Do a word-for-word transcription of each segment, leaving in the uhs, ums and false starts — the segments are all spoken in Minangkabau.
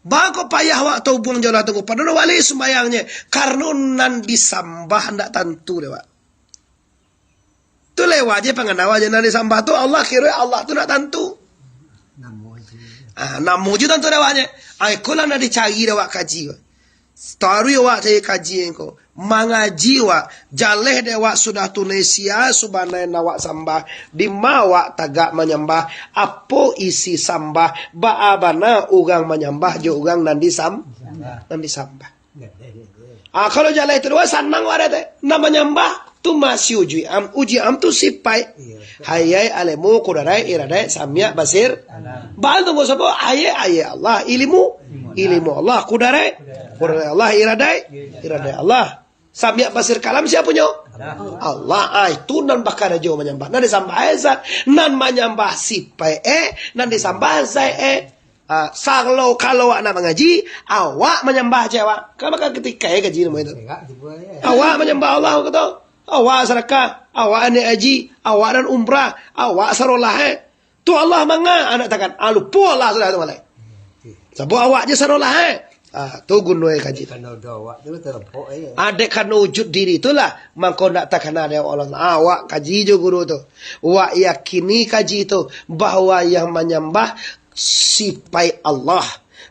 Baa kok payah awak taubuang jo Allah tu, padahal awak lai sumbayangnyo, karano nan disambah ndak tantu dek awak. Tu lewat je pangana awak je, nan disambah tu Allah, kiro Allah tu ndak tantu. Namo je. Ah, namo je tantu dek awak je. Ah, iko lah nan dicari dek awak kaji. Taruih awak cari kaji ko. Mangaji awak, jaleh dek awak sudah tunai sia sabana nan awak sambah. Dima awak tagak manyambah? Apo isi sambah? Baa bana urang manyambah jo urang nan disam-, nan disambah? Ah, kalau jaleh tu dua, sanang awak dek tu. Nan manyambah tu ma si uji am, uji am tu sipaik. Iyo. Hayai alimu, kudaraik, iradaik, samiak, basir. Baa tu ndak usah, hayai, hayai Allah, ilimu, ilimu Allah, kudaraik, kudaraik Allah, iradaik, iradaik Allah. Samiak, basir, kalam sia punyo? Allah. Ah, itu nan bakarajo manyambah. Nan disambah zat, nan manyambah sipaik, eh, nan disambah zat, eh. Ah, salo kalau awak nak mangaji, awak manyambah je awak. Kan bakal katikaik kaji namo itu. Awak manyambah Allah, kato. Awak sadakah, awak naik haji, awak nan umrah, awak sarolah, eh. Tu Allah manga, anak takan. Ah, lupo Allah sudah tu malai. Sabab awak je sarolah, eh. Ah, tu guno kaji tu. Karano udah awak tu terlempok, eh. Adek karano wujud diri tu lah, mangko ndak takana dek Allah. Awak kaji jo guru tu. Awak yakini kaji tu, bahwa yang manyambah sipaik Allah,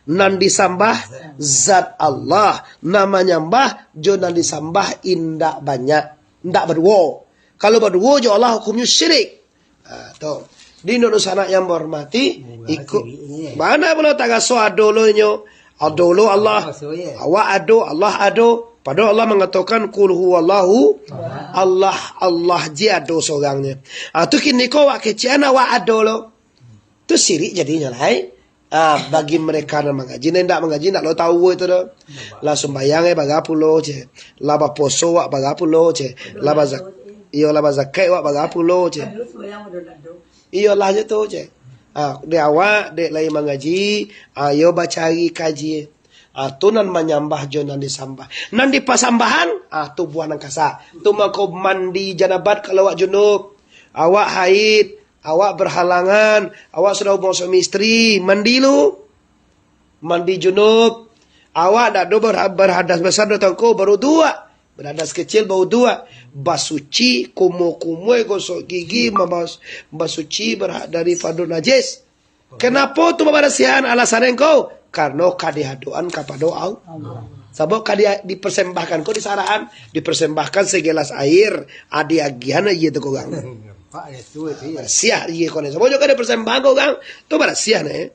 nan disambah zat Allah, nan manyambah jo nan disambah indak banyak, indak baduo. Kalau baduo jo Allah, hukumnyo syirik. Ha, tu. Di dunsanak yang bahormati, iko. Bana pulo taraso ado lo inyo. Ado lo Allah. Awak ado, Allah ado. Padahal Allah mangatokan, "Qul huwallahu Allah, Allah je ado sorangnyo." Ha, tu kini ko awak kecek an awak ado lo. Tu sirik jadinyo lai. Ah, bagi mereka nan mangaji, nan indak mangaji, indak lo tahu itu doh. Lah sumbayang, eh, bara pulo, ceh. Lah bapuaso, wak, bara pulo, ceh. Lah bazak-, iyo, lah bazakaik, wak, bara pulo, ceh. Iyo lah je tu, ceh. Ah, dek awak, dek lai mangaji, ayo bacari kaji. Ah, tu nan manyambah jo nan disambah. Nan dipasambahan, ah, tubuah nan kasa. Tu mangko mandi janabat kalau awak junub. Awak haid, awak berhalangan, awak sudah hubungan suami isteri, mandi lu. Mandi junub. Awak dak ado berha-, berhadas besar doh tangko, barudu. Berhadas kecil, barudu. Basuci, kumua-kumua, gosok gigi, mabas-, basuci berha-, daripado najis. Kenapo tu babarasiahan alasan engkau? Karano ka diadokan kapado Al-, Allah. Sabab ka di-, dipersembahkan ko di saraan, dipersembahkan segelas air, ah, diagiahan aia tu ka urang. Nampak ya tu, tu ya. Barasiah aia ko ni. Sabab jo ka dipersembahkan ka urang, tu barasiah ni.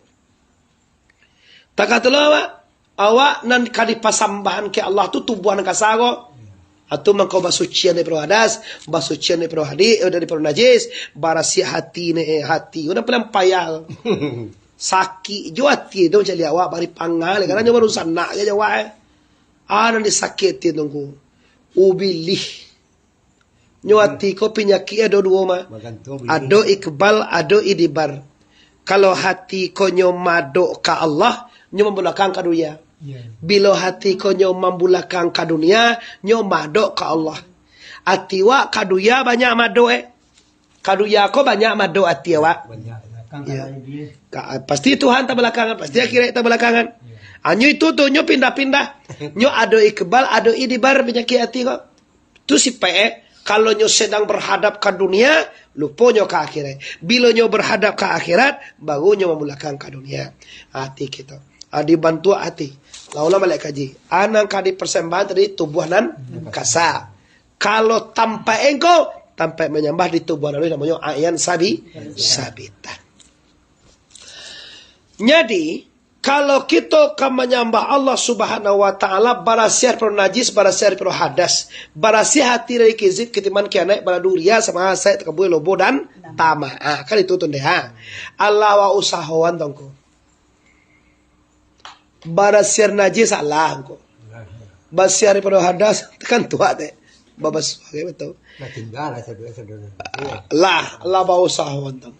Takah tu lo awak, awak nan ka dipasambahan ka Allah tu tubuah nan kasa ko. Atu mangko basucian daripado hadas, basucian daripado hadi-, eh, daripado najis, barasiah hati ni, eh, hati. Urang paling payah. Sakik jo hati tu mancaliak awak bari pangal, karano nyo baru sanak je awak, eh. Ah, nan disakik hati tu ko. Ubilih. Nyo hati ko panyakik ado duo mah. Bagantung bini. Ado ikbal, ado idbar. Kalau hati ko nyo madok ka Allah, nyo mambulakang ka dunia. Ya. Bilo hati ko nyo mambulakang ka dunia, nyo madok ka Allah. Ati wak ka dunia banyak madok, eh. Ka dunia ko banyak madok ati awak. Banyak. Ya. Ka-, pasti Tuhan tabalakangan, pasti akhirat tabalakangan. Ya. Anyo itu tu, nyo pindah-pindah. Nyo ado ikbal, ado idbar panyakik ati ko. Tu sipaik, eh. Kalau nyo sadang berhadap ka dunia, lupo nyo ka akhirat. Bilo nyo berhadap ka akhirat, baru nyo mambulakang ka dunia. Ati kito. Ah, dibantuak ati. Lah ulang baliak kaji. Ah, nan ka dipersembahkan tadi tubuah nan kasa. Kalau tampaik engko, tampaik manyambah di tubuah nan namonyo ayan sabi-, sabitah. Jadi, kalau kito ka manyambah Allah Subhanahu wa Ta'ala, barasiah daripado najis, barasiah daripado hadas, barasiah ati dari kizib, kitiman, kianaik, baladu, ria, samaha, saik, takabua, lobo, dan tamak. Ah, kan itu tu ndeh, ha. Alah awak usahoan tu ko. Barasiah najis alah ko. Basiah daripado hadas, kan tuak dek. Babasuah, batua. Lah tingga lah sado-sado. Lah, lah bausahoan tu.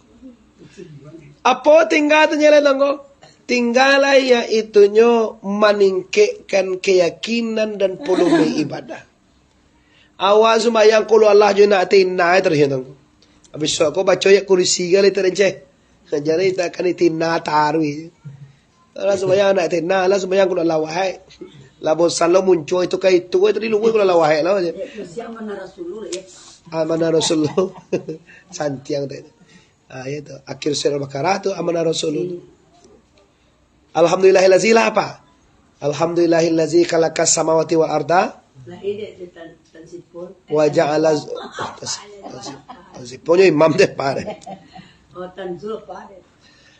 Apo tingga tu nyo lai tangko? Tingga lah, yaitunyo maningkekkan keyakinan dan volume ibadah. Awak sumbayang Qul Huwallah jo nak tina taruih tangko. Abih tu ko baco ayat kursi kali tarenceh. Jadi tak akan tina taruih. Lah sumbayang nak tenang, lah sumbayang kula lawahai. Lah bosan lo muncul itu ka itu, itu di luar kula lawahai lo. Amanah Rasulullah. Santiang tu. Ah, ya tu. Akhir surah Al-Baqarah tu amanah Rasulullah. Alhamdulillahillazi lah apa? Alhamdulillahillazi khalaqa samawati wal arda. Wa ja'ala z-, tas-, tas-, tas-, imam deh, Pak, deh.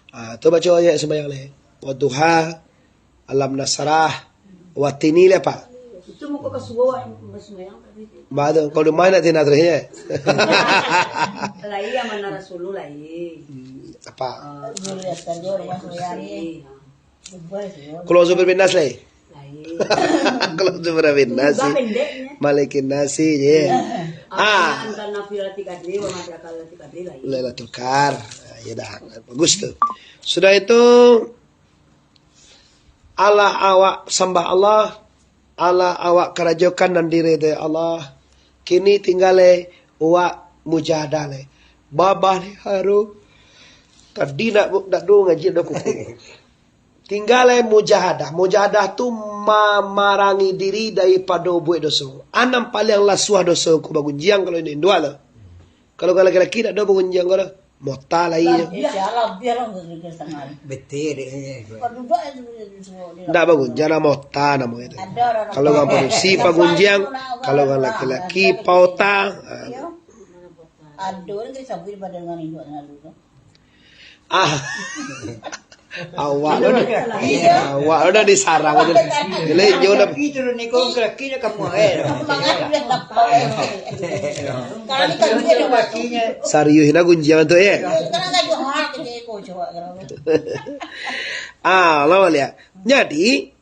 Ah, tu baca ayat sembahyang leh. Wadduha, Alam Nasrah, Watini leh, Pak. Itu muka ka subuh, Mak, sembahyang tadi. Ba tu, kalau di rumah nak tina terus, ya? Lah, iya, mana Rasulullah, iya. Hmm, apa? Ah, Zul Yasar, rumah sembahyang, iya. Kalau Zubir bin Nas, leh? Lah, iya. Kalau Zubir bin Nas, sih. Pendeknya. Malikin Nas, ya. Iya. Ah. Antara Nafilatul Qadri, wa Madrakatul Qadri, lah, iya. Lailatul Qadar. Ah, ya dah. Bagus tu. Sudah itu, alah awak sambah Allah, alah awak karajokan nan diridai Allah. Kini tingga lai wak mujahadah lai. Babah ni haru. Tadi nak, nak doh ngaji dah kuku. Tingga lai mujahadah. Mujahadah tu mamarangi diri daripado buek doso. Anam paliang lasuah doso ko bagunjiang kalau induak-induak tu. Kalau laki-laki dak ado bagunjiang ko dah. Mota lai nyo. Insya Allah, biarlah. Betul, dek, eh. Ndak bagunjiang lah, mota namo itu. Kalau urang padusi pagunjiang, kalau urang laki-laki paota. Ah. Ado urang kecabui daripada dengan induak lalu tu. Ah. Awak lo dah, awak lo dah disarang aja. Jadi, nyo dah. Itu lo ni kau laki-laki dah kamu, eh. Serius nak gunjiang tu, eh? Ah, lama lihat. Jadi,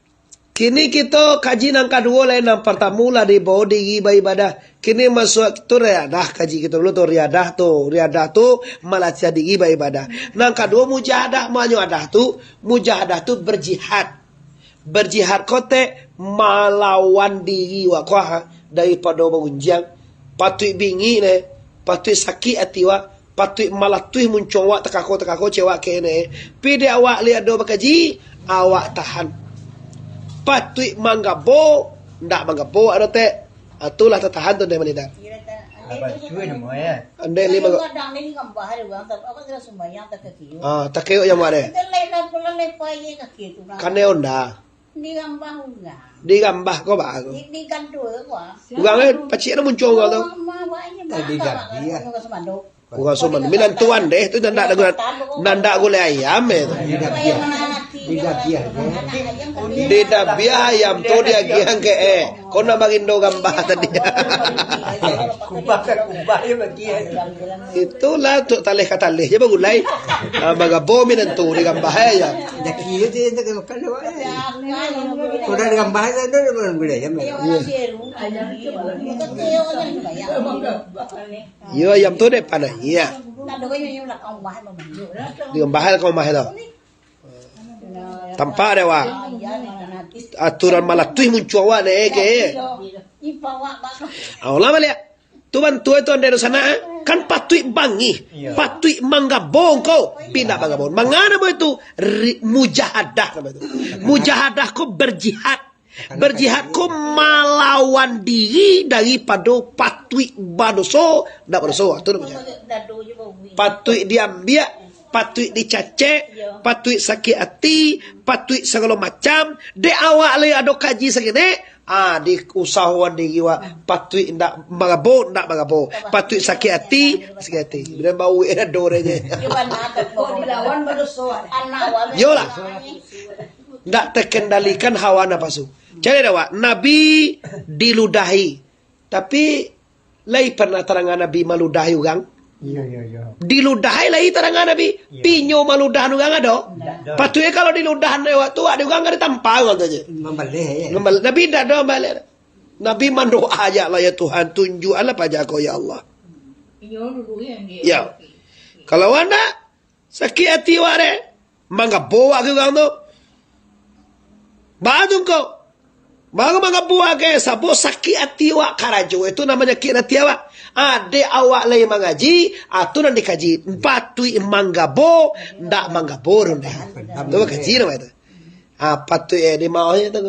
kini kito kaji nan kaduo lai, nan partamo lah dibawo diri baibadah. Kini masuak tu riadah, kaji kito dulu tu riadah tu. Riadah tu malatiah diri baibadah. Nan kaduo mujahadah, manyo adah tu, mujahadah tu berjihad. Berjihad ko tek malawan diri wak ko, ha, daripado bagunjiang. Patuik bingik ne, patuik sakik ati wak, patuik malatuih muncuang wak takako-takako cewak kene. Pi dek awak lai ado bakaji, awak tahan. Patuik manggabo, ndak manggabo wak do tek. Ah, tu lah tatahan tu dek manidar. Andai lima go-, ah, takayok jam wak deh. Kane onda. Digambah urang. Digambah ko ba ko? Di, digantung ko. Urang, eh, pacik dah muncul urang tu. Urang Suman. Minantu andeh tu nandak gulai, nandak gulai ayam, eh, tu. Didabiah ayam tu diagiahan ke, eh. Ko nak bagindo gambah tadi. Kubah ka kubah yo bagi. Itulah tu taleh ka taleh je bagulai. Ah, bagabo minantu digambah ai yo. Jaki je tu yang tak makan awak, eh. Kau dah digambah ai, dah, dah, dah, dah, dah, dah. Yo, ayam tu dek panah. Iya. Digambah ai ka rumah tu. Tampak dek awak. Aturan malatuih muncuang awak dek, eh, ke. Ah, ulang baliak. Tu bantuak tu andai dunsanak, kan patuik bangih, patuik manggabo ko, pindah manggabo. Mangana namo itu? Ri-, mujahadah namo itu. Mujahadah ko berjihad. Berjihad ko malawan diri daripado patuik badoso, ndak badoso, tu namo mujahadah. Patuik diambiak, patuik dicacek, patuik sakik ati, patuik sagalo macam. Dek awak lai ado kaji saketek, ah, diusahoan diri wak, patuik ndak manggabo, ndak manggabo. Patuik sakik ati, sakik ati. Bila bau eh dado deh je. Kok dilawan badoso, ah? Yolah. Ndak terkendalikan hawa napasu. Cari dah wak, Nabi diludahi. Tapi, lai pernah tarangan Nabi maludahi urang? Iyo, iyo, iyo. Diludahi lai tarangan Nabi. Iyo. Pinyo maludahan urang ado? Ndak ado. Patuiknyo kalau diludahan lewat tu, ado urang ka ditampar urang tu je. Mambaleh, ya. Mambaleh. Nabi ndak ado mambaleh. Nabi mandoa, "Ya Allah, ya Tuhan, tunjuaklah paja ko, ya Allah." Pinyo dulu yang dia. Ya. Kalau awak ndak, sakik ati awak deh. Manggabo awak ka urang tu. Baa tu ko? Baa manggabo awak ka, sabab sakik ati awak karajo itu namonyo sakik ati awak. Adek awak lai mangaji, ah, tu nan dikaji. Patuik manggabo, ndak manggabo tu deh. Tu makaji namo itu. Ah, patuik eh, di mauh je tu.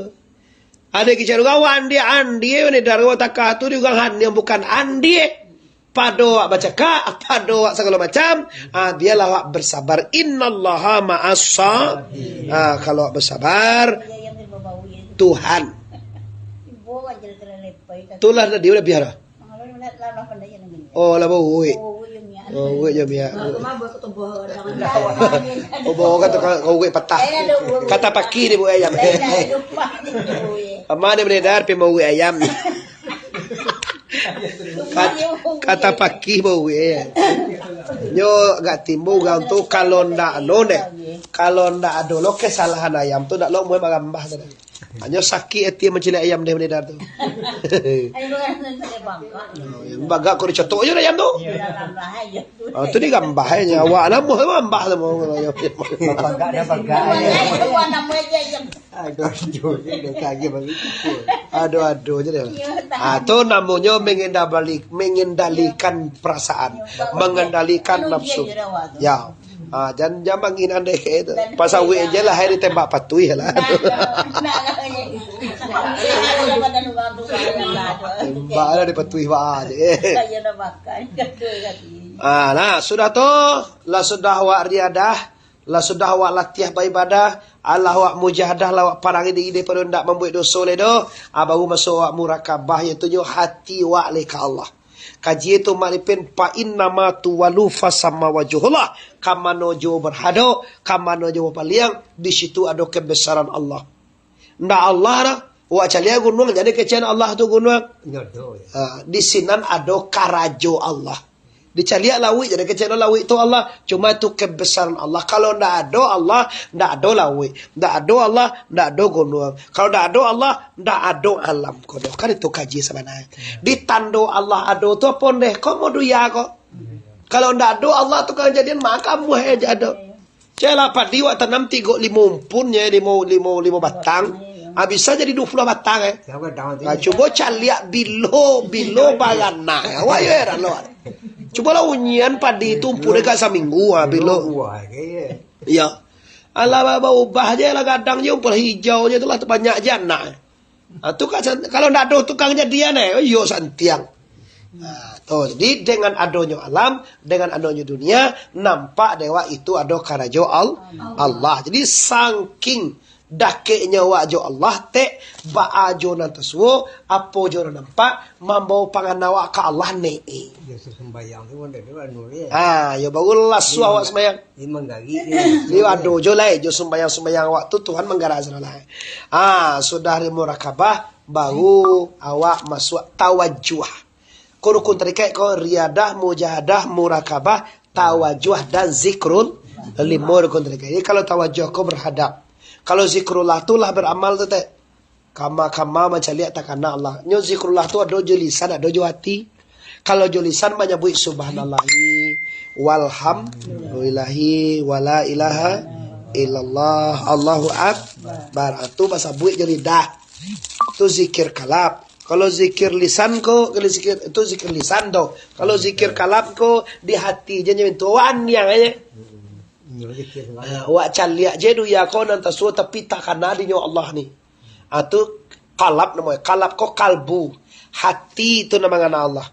Ado kicau urang, "Wah, andiak, andiak, ni dari awak takah tu di urang han yang bukan andiak." Pado awak bacakak, pado awak sagalo macam, ah, biarlah awak bersabar. Innallaha ma'as sa-, ah, kalau awak bersabar, Tuhan. Itulah tadi udah biar. Oh, lah bauik. Oh, uik jo miak. Oh, bau kata kau uik patah. Kata pakih di bau ayam. Ama dia beredar pi bau uik ayam. Kat-, kata pakih bau uik ayam. Nyo agak timbul urang tu kalau ndak anu deh. Kalau ndak ado lo kesalahan ayam tu ndak lo muai magambah tu deh. Hanyo sakik ati mancaliak ayam deh beredar tu. Bagak ko dicotok je ayam tu. Ah, tu digambah je. Awak namuah tu gambah tu. Bagak dah bagak. Aduh, aduh, aduh, aduh je deh. Ah, tu namonyo mengendali-, mengendalikan perasaan, mengendalikan nafsu. Ya. Ah, jan, jan mangin andeh kayak itu. Pasal wik je lah, hai ditembak patuih lah. Tembak lah dipatuih, bah, je. Ah, nah, sudah tu, lah sudah awak riadah, lah sudah awak latiah baibadah, alah awak mujahadah, lah awak parangi diri daripada ndak mambuek doso lai doh, ah, baru masuk awak murakabah, iaitu nyo hati awak lai ka Allah. Kaji tu makrifin, "Fa innama tuwalu fasama wajhullah." Ka mano jo berhadap, ka mano jo bapaliang, di situ ado kebesaran Allah. Ndak Allah dah. Wak caliak gunuang, jadi kecek Allah tu gunuang. Nyodo, ya. Ha, di sinan ado karajo Allah. Dicaliak lauik, jadi kecek lauik tu Allah. Cuma tu kebesaran Allah. Kalau ndak ado Allah, ndak ado lauik. Ndak ado Allah, ndak ado gunuang. Kalau ndak ado Allah, ndak ado alam ko doh. Kan itu kaji sabananyo. Di tando Allah ado tu apo ndeh? Ko moduya ko. Kalau ndak ado Allah tu kajadian, maka muah aja ado. Cek lah padi wak tanam tigo limo umpun je, limo, limo, limo batang. Ah, bisa jadi duo puluah batang, eh. Ah, cubo caliak bilo, bilo baranak. Awak yo heran lo. Cubolah unyian padi tu umpun dek saminggu, ah, bilo. Iyo. Alah, ba-, baubah je lah, gadang je, umpun hijau je tu lah, banyak je anak. Ah, tu kan san-, kalau ndak ado tukang jadian, eh, iyo santiang. Ah, tu, jadi dengan adonyo alam, dengan adonyo dunia, nampak dek awak itu ado karajo Al-, Allah. Jadi saking dakeknyo awak jo Allah, tek, baa jo nan tasuo, apo jo nan nampak, mambawa pangan awak ka Allah, ne'e. Yo, sumbayang tu pun ado anu, ya. Ah, yo, baru lah suah awak sumbayang. Dia manggarik dia. Dia ado jo lai, jo sumbayang-sumbayang awak tu, Tuhan manggarak sudah lah. Ah, sudah di murakabah, baru awak masuak tawajuah. Ko rukun tarikaik ko, riadah, mujahadah, murakabah, tawajuah, dan zikrul. Limo rukun tarikaik. Jadi, kalau tawajuah ko berhadap. Kalau zikrullah tu lah beramal tu, tek. Kama-kama mancaliak takana Allah. Nyo zikrullah tu ado jo lisan, ado jo ati. Kalau jo lisan manyabuik subhanallahi, walhamdulillahi, wala ilaha illallah, Allahu akbar. Ah, tu basabuik jo lidah. Tu zikir kalap. Kalau zikir lisan ko, kalau zikir, itu zikir lisan tu. Kalau zikir kalap ko, di hati je nyo itu. Wah, niang aja. Ah, wak caliak je dunia ko nan tasuo, tapi takana dinyo Allah ni. Ah, tu kalap namonyo. Kalap ko kalbu. Hati tu nan mangana Allah.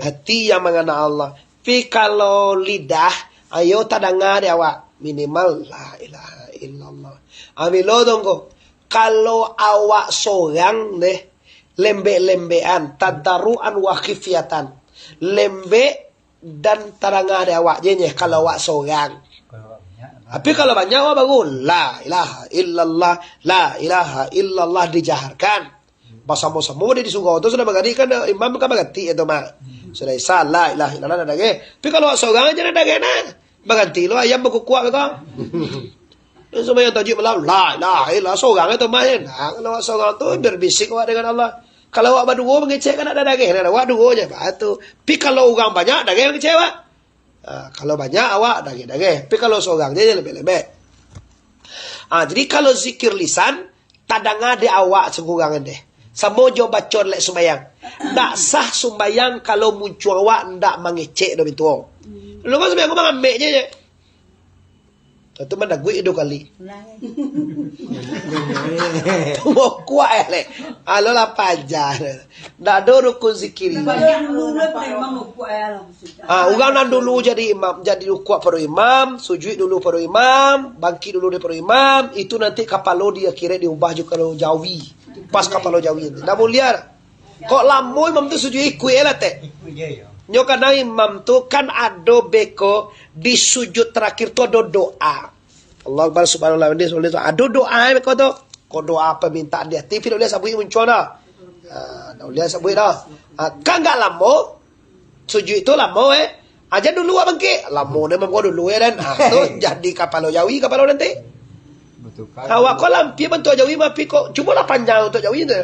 Hati nan mangana Allah. Tapi kalau lidah, ayo tadanga di awak. Minimal, la ilaha illallah. Ah, bilo tu ko. Kalau awak sorang deh, lembek-lembekan, tadaruan wa khifyatan. Lembek dan tadanga di awak je nyeh kalau awak sorang. Tapi kalau banyak awak baru, la ilaha illallah, la ilaha illallah dijaharkan. Basamo-samo di surau tu sudah baganti kan, imam kan baganti itu mah. Sudah isa, la ilaha illallah dah dageh. Tapi kalau awak sorang je dah dageh nah. Baganti lo ayam bakukuak ko. Sumbayang tahajud malam, la ilaha illallah, sorang itu mah. Nah, kalau awak sorang tu berbisik awak dengan Allah. Kalau awak baduo mangecek kan ndak dageh, nah, awak duo je, bah tu. Tapi kalau urang banyak, dageh mangecek awak. Ah, kalau banyak awak dageh-dageh. Tapi kalau sorang je, je lembek-lembek. Ah, jadi kalau zikir lisan, tadanga di awak surang deh. Samo jo baco lek sumbayang. Ndak sah sumbayang kalau muncuang awak ndak mangecek doh bintuo. Lu kan sumbayang ko mangambek je, je. Tentu mandaguik duo kali. Ulang. Mokuak eh, leh. Alolah panjang. Ndak ado rukun zikiri. Banyak dulu lah preman mokuak eh lah maksudnya. Ah, urang nan dulu jadi imam, jadi rukuak pado imam, sujuik dulu pado imam, bangkik dulu daripado imam, itu nanti kapalo di akhirat diubah jo kapalo jawi. Pas kapalo jawi nanti. Ndak buliah. Kok lamo imam tu sujuik ikuik lah, Tek. Ikuik je, yo. Nyo kadang imam tu kan ado beko di sujud terakhir tu ado doa. Allahu Akbar, subhanallah, ini, subhanallah, ado doa beko tu. Kok doa permintaan di hati, tapi dak buliah sabuik muncuang dah. Ha, dak buliah sabuik dah. Ha, kan agak lamo, sujud tu lamo, eh. Aja dulu awak bangkik. Lamo ni mangko dulu, ya, Dan. Ha, tu jadi kapalo jawi, kapalo nanti. Betul kan? Awak ko lah ampia bantuak jawi, tapi kok cubolah panjang untuak jawi tu.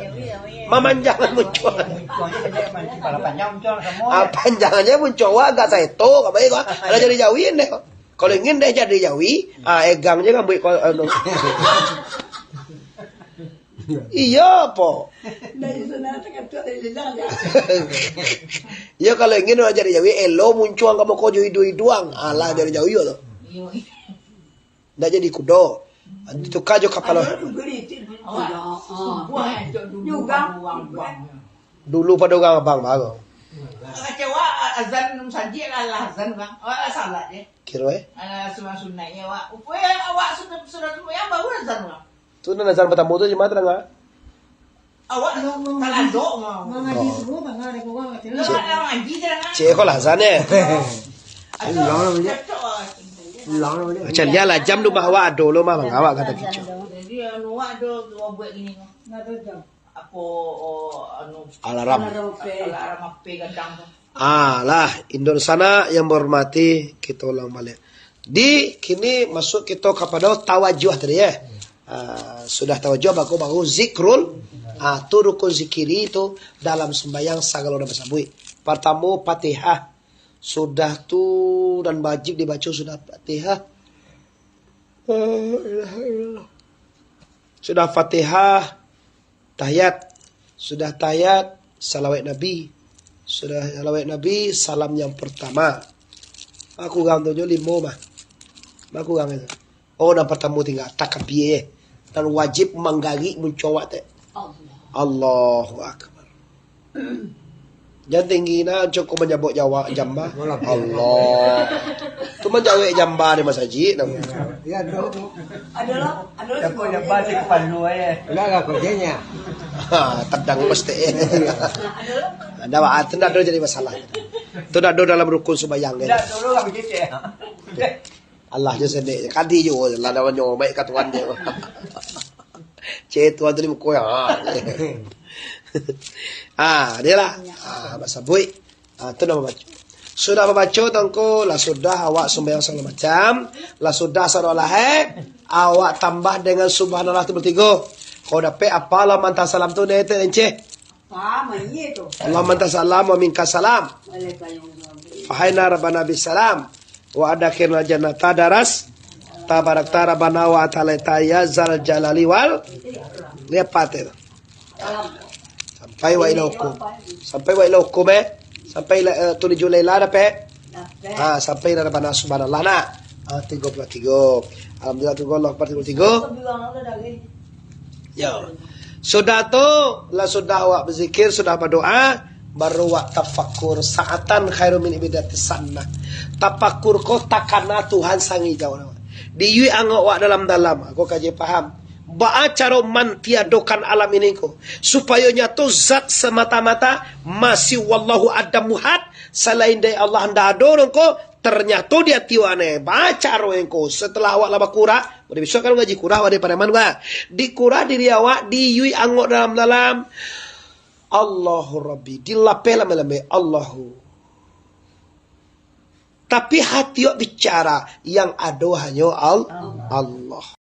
Mamanjang muncuang. Muncuang je, dia mancing pala panjang, muncuang samo. Ah, panjang aja muncuang awak agak saeto, ka baik ko. Alah jadi jawi deh. Kalau ingin deh jadi jawi, ah, egang je ngambuik ko, anu. Iyo, po. Dari sana takatuak dari lila je. Iyo, kalau ingin nak jadi jawi, elo muncuang ka muko jo iduang-iduang. Alah, jadi jawi tu. Iyo. Ndak jadi kudo. Ditukar jo kapalo. Ada tu gelitik. Awak subuah eh, cok dulu. Juga. Dulu pado urang abang baru. Kecewa azan sajik lah, lah azan, Bang. Awak lah salat je. Kiro, eh? Alah, sunat-sunat je, awak. Upaya awak sudah, sudah sembahyang, baru azan, Bang. Tu nan azan pertama tu jemaah terang, ah? Awak taladok mah. Mangaji subuah, bangga ada kurang, kata. Cek. Awak dah mangaji je lah, Bang. Cek, kok lah azan, eh? Ulang lah, Bang. Ulang lah, Bang. Macam dia lah, jam tu mah awak ado lo mah, Bang. Awak kata kicau. Jadi, anu, awak ado dua buat gini, Bang. Nggak tahu jam. Apo, oh, anu, alarm. Alarm ape? Alarm ape gadang tu? Ah, lah, induk sanak yang menghormati, kita ulang balik. Di, kini masuk kita kepada tawajuh tadi, ya. Ah, sudah tawajuh, baru, baru zikrul. Ah, tu rukun zikiri tu dalam sembahyang sagalo nan basabuik. Pertama, Fatihah. Sudah tu dan wajib dibaca sudah Fatihah. La ilaha illallah. Sudah Fatihah, tahiyat. Sudah tahiyat, salawat Nabi. Sudah salawat Nabi, salam yang pertama. Mah kurang tu jo limo mah. Mah kurang itu. Oh, nan pertama tinggal, takbir. Dan wajib manggarik muncuang awak, Tek. Allah. Allahu Akbar. Jan tinggi nah, cukup manjabok jawab jamba. Malah Allah. Tu manjawek jamba di masajid nah. Ya, tu. Adalah, adalah. Jambok jamba di kepala, eh. Lah, lah, kerjanya. Ha, tendang mesti. Adalah. Ada, tu ndak ado jadi masalah. Tu ndak ado dalam rukun sembahyang, eh. Ndak ado lah begitu, eh. Allah je sendiri. Kadi je, lah dah nyomek ka Tuhan je. Cek Tuhan tu di muko, ha. Ah, dia lah. Ah, basabuik. Ah, tu nan babaco. Sudah babaco tu ngko, lah sudah awak sumbayang sagalo macam, lah sudah sadolah, eh, awak tambah dengan subhanallah tu batigo. Kau dapek apa Allahumma anta salam tu, nete enceh? Allahumma anta salam wa minka salam. Fahayyina rabbana bis salam. Wa adkhilnal jannata daras. Tabarakta rabbana wa ta'alaita ya zal jalali wal. Lihat paten. Sampai wa ila hukum. Sampai wa ila hukum, eh. Sampai ila, eh, tujuh laila dapek. Ha, sampai ila rabbana subhanallah nah. Ha, tigo puluah tigo. Alhamdulillah, tigo, Allahu Akbar, tigo puluah tigo. Yo. Sudah tu, lah sudah awak bazikir, sudah badoa, baru awak tafakur. Sa'atan khairun min ibadatis sanah. Tafakur ko takana Tuhan sangijau. Diiyui angok awak dalam-dalam. Ko kaji paham. Baa caro mantiadokan alam ini ko, supayo nyato zat samata-mata masiwa Allahu adamu had, salain dari Allah ndak ado doh ko, ternyato di ati awak ne. Baa caro ngko, setelah awak lah bakurah, pada bisuak kan ngaji kurah, pada panaman, bah. Dikurah diri awak, diiyui angok dalam-dalam. Allahu Rabbi, dilapeh lamai-lamai, Allahu. Tapi hati awak bicara, yang ado hanyo Al-, Allah.